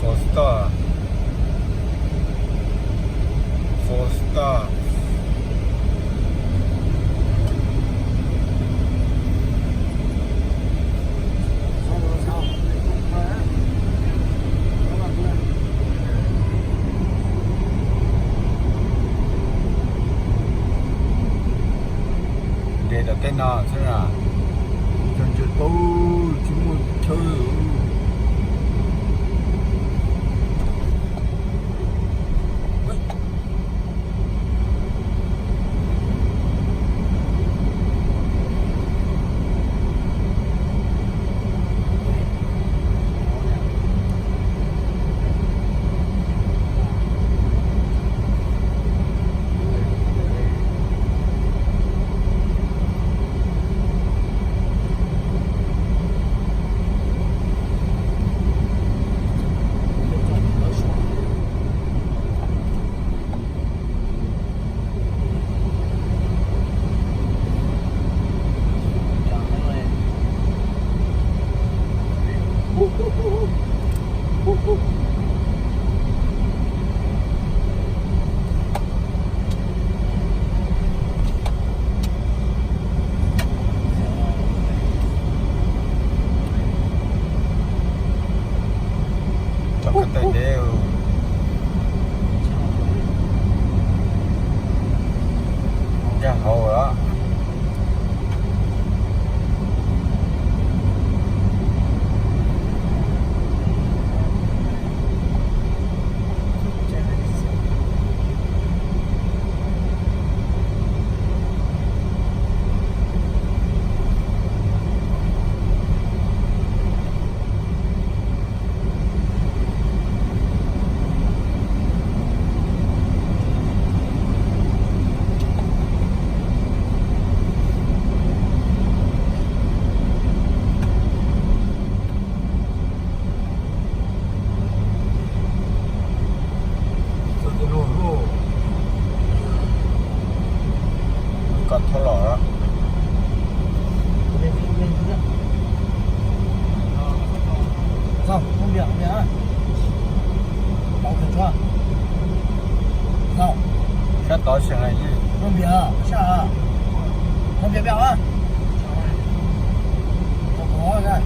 Four star. Four star. Nres tom tej no xwb na. Cog ntses tau, tsis muaj chaw. Tau koj tej dev ncaj hauv lawm. Koj thauj los. Không, không việc, không việc á. Tao không cho. Không. Sab tod seem li. Không việc à, sao à? Không việc đâu á. Không có đây.